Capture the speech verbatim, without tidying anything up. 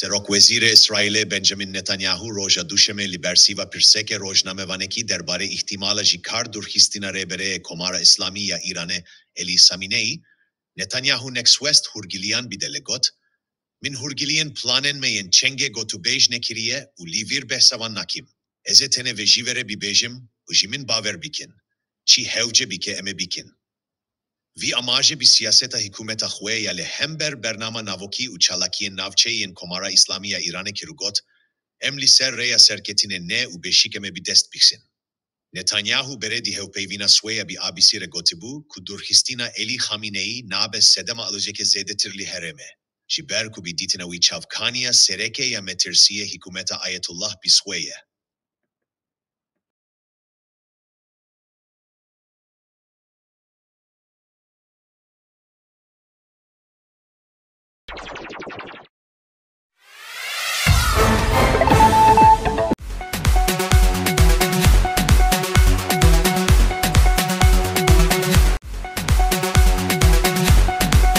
Serokwezîrê Îsraîlê Benjamin Netanyahu roja Duşemê li bersîva pirseke rojnamevanekî derbarê îhtîmala ji kar dûrxistina rêberê Komara Îslamî ya Îranê Elî Samîneyî, Netanyahu nek swest hûrgiliyan bide lê got, Min hûrgiliyên planên me yên çengê gotûbêj nekiriye û li vîr behsa wan nakim. Ez ê tenê vê jî verê bibêjim û ji min bawer bikin. Çi hewce bike em ê bikin. Vî amajê bi siyaseta hikûmeta xwe ya li hember bernama navokî û çalakiyên navçeyî yên Komara Îslamî ya Îranê kir û got, Em li ser rêya serketinê ne û bêşik em ê bi dest bixin. Netanyahu berê di hevpeyvîna xwe ya bi A B C re gotibû ku dûrxistina Elî Xamîneyî nabe sedema aloziyeke zêdetir li herêmê. Ji ber ku bi dîtina wî çavkaniya sereke ya metirsiyê hikûmeta Ayetullah bi xwe ye.